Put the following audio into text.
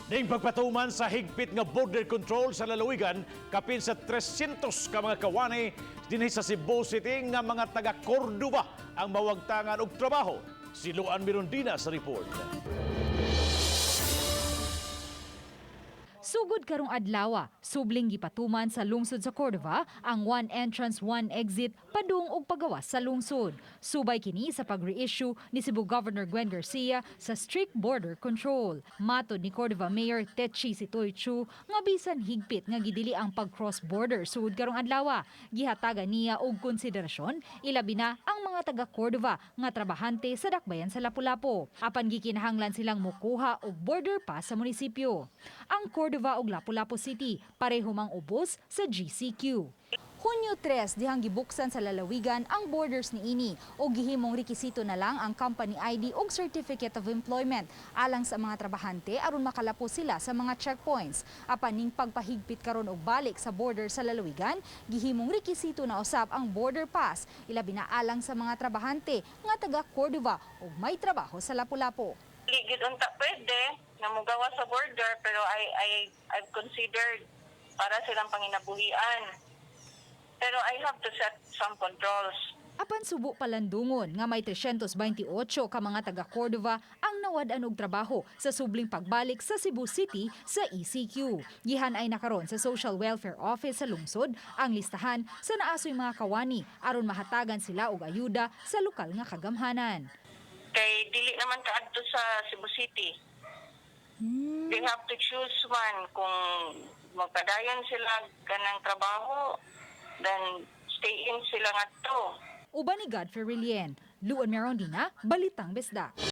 Ning pagpatuman sa higpit nga border control sa lalawigan, kapin sa 300 ka mga kawani dinhi sa Cebu City nga mga taga Cordova ang mawagtangan og trabaho. Si Luan Mirondina sa report. Sugod karong adlawa, subling gipatuman sa lungsod sa Cordova ang one entrance, one exit padung og pagawas sa lungsod. Subay kini sa pag-reissue ni Cebu Governor Gwen Garcia sa strict border control. Matod ni Cordova Mayor Tetchi Sitoy Chu nga bisan higpit nga gidili ang pag-cross border sugod karong adlawa, gihatagan niya og konsiderasyon ilabi na ang mga taga Cordova nga trabahante sa dakbayan sa Lapu-Lapu. Apan gikinahanglan silang mukuha og border pass sa munisipyo. Ang Cordova ug Lapu-Lapu City pareho mang ubos sa GCQ. Hunyo 3 dihang gibuksan sa lalawigan ang borders niini o gihimong rekisito na lang ang company ID ug certificate of employment alang sa mga trabahante aron makalapo sila sa mga checkpoints. Apan ning pagpahigpit karon og balik sa border sa lalawigan, gihimong rekisito na usab ang border pass, ilabi na alang sa mga trabahante nga taga Cordova ug may trabaho sa Lapu-Lapu. Dili gyud unta pwede na mugawa sa border, pero I've considered para silang panginabuhian. Pero I have to set some controls. Apan subo palandungon nga may 328 ka mga taga Cordova ang nawad-an og trabaho sa subling pagbalik sa Cebu City sa ECQ. Gihan-ay na karon sa Social Welfare Office sa lungsod ang listahan sa naasoy mga kawani aron mahatagan sila og ayuda sa lokal nga kagamhanan. Kay dili naman kaadto sa Cebu City. They have to choose one kung magpadayon sila kanang trabaho, then stay in sila ngadto. Uban ni Godfrey Relien, Luan Merondina, Balitang Bisdak.